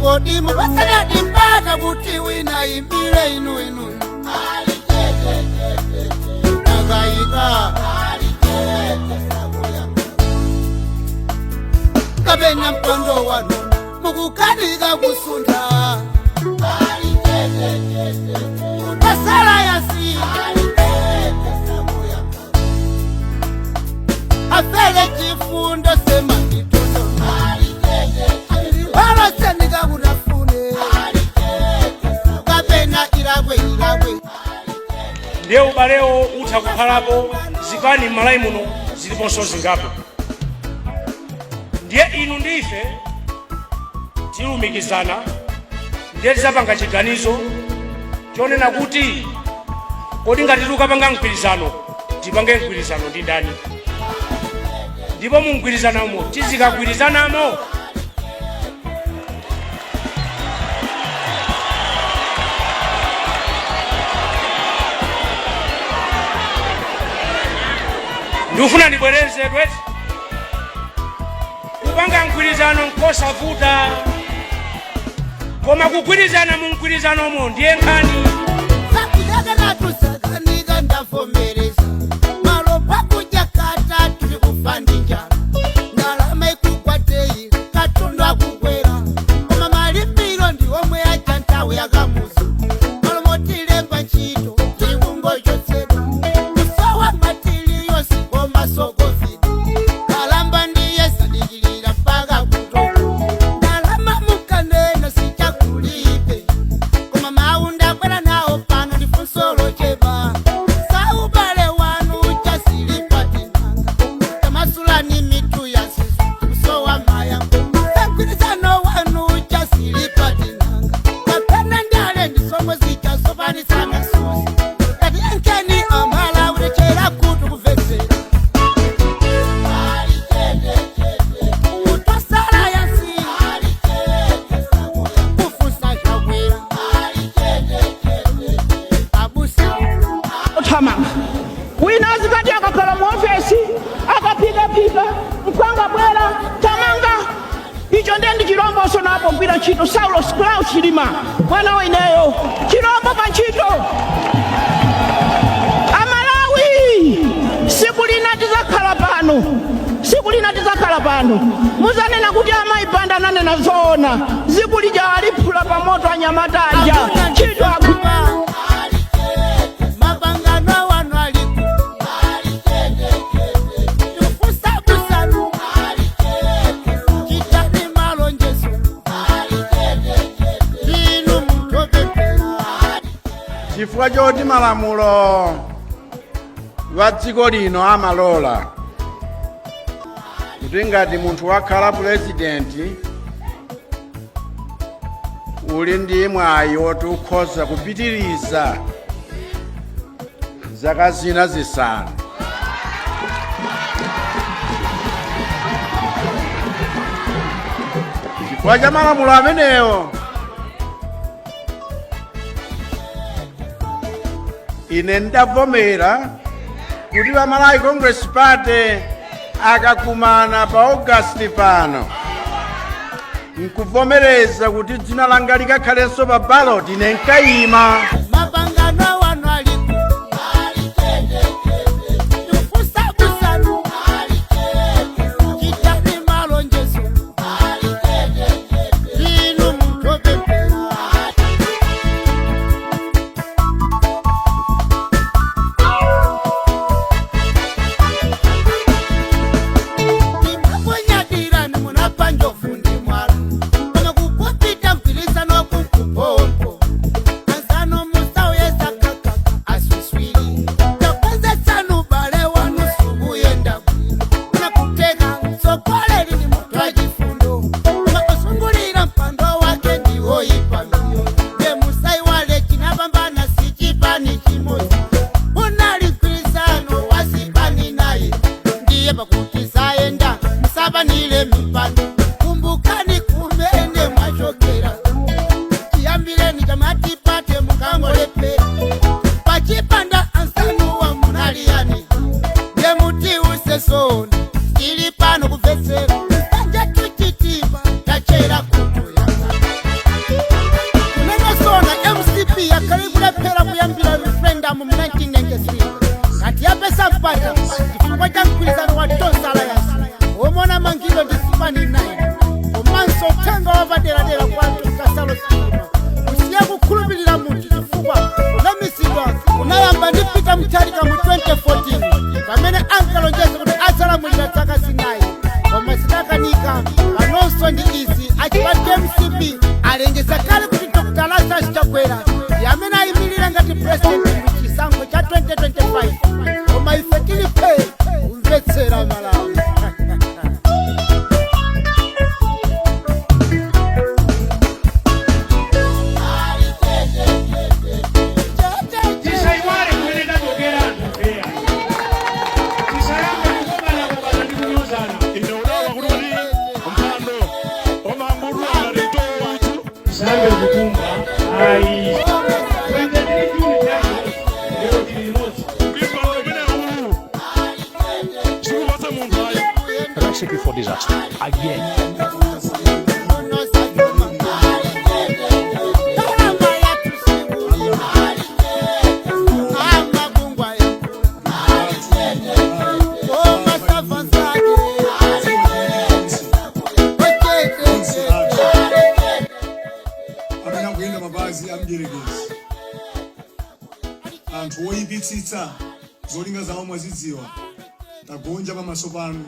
Kodi mupasanadi mpata kuti wina imbire inu inu Nagayika kapena mpando wanu mukukanika kusuntha Utasala yasi afele chifundo sema nditoto Walosenikakutafune kapena ilakwe ilakwe. Ndiye ubalewo utha kukhalapo. Zipani m'Malawi muno ziliponso zingapo. Ndiye inu ndife tilumikizana, ndiye tizapanga chiganizo chonena kuti kodi ngati tikukapanga mgwirizano, tipange mgwirizano ndi ndani, ndipo mu mgwirizanomo tizikagwirizanamo. Ndikufuna ndibwereze tweti, kupanga mgwirizano nkosavuta, koma kugwirizana mu mgwirizanomo ndiye nkhani. Sakudakanatusakanika, ndavomereza malo pakudya katatu, tikufa ndi njala, ndalama ikugwa daily, katundu akukwera, koma malipiro ndi omwe aja nthawi yakamuzi. Malo motilemba ntchito tikungochotsedwa, kusowa materials komaso COVID kalamba ndiye sadikilira mpaka kutoka. Ndalama mukanena sichakulipe, koma mawu ndakwera nawo pano ndifunso lochepa saubale wanu chasilipatinanga tamasulani mitu ya sisu kusowa mayango sagwirizano wanu chasilipatinanga kapena ndale ndisomwe zichasopanisa misusi tatiyenkeni amala ulechera kutu kumvetsera utosala yasi kufusa chakwera abusa. Othamanga wina azikati akakhala mu ofesi akaphikaphika mphwanga bwera tamanga icho ndiye ndi chilomboso napo gwira ntchito. Saulos Klaus Chilima, mwana wa ineyo, chilombo pa ntchito. Amalawi, siku lina tizakhala pano, siku lina tizakhala pano muzanena kuti amayi Banda ananena zoona, ziku lija aliphula pa moto anyamata aja ntchito agu. Mapangano wanu aliku tikufusa busanu chitani malonjezo inu mutopepera. Chifukwa choti malamulo wa dziko lino amalola kuti ngati munthu wakhala purezidenti uli ndi mwayi woti ukhoza kupitiriza zaka zina 5. Chifukwa cha malamulo amenewo, ine ndavomera kuti va Malawi Congress Party akakumana pa August pano nkuvomereza kuti dzina langa likakhalenso pa ballot, ine nkayima. Mapangano wanu aliku tikufusa busanu chitani malonjezo inu mutopepera. Ndimakunyadirani munapa njovu ndi mwala koma kukupita mgwirizano kukupompo anzano. Zipani 9 komanso uthenga wapaderadera kwa Dr. Saulos Chilima kusiya kukhulupirira munthu chifukwa kunamizidwa kunayamba ndi Peter Mutharika mu 2014 pamene ankalonjeza kuti adzalamulira zaka 4, koma zidakanika. Panonso ndi izi, achipani MCP alengeza kale kuti Dr. Lazarus Chakwera ndi amene ayimirira ngati president mu chisankho cha 2025, koma ife tilipe kumvetsera Malawi. Tisayiwale kumene tachokera anthu eya. Tisayambe kukokanakokana ndi kunyozana. Ine udawa kuti mpando omambudu alitotu. Tisayambe kukumba ayi. 23 June chacho lero tili limodzi. Mpando umene uwu sikupatsa munthu ayi. Recipe for disaster. Again. Amene akuyenda mapazi amdierekezi, anthu woyipitsitsa, zolinga zawo mwazidziwa. Tagonja pamaso panu.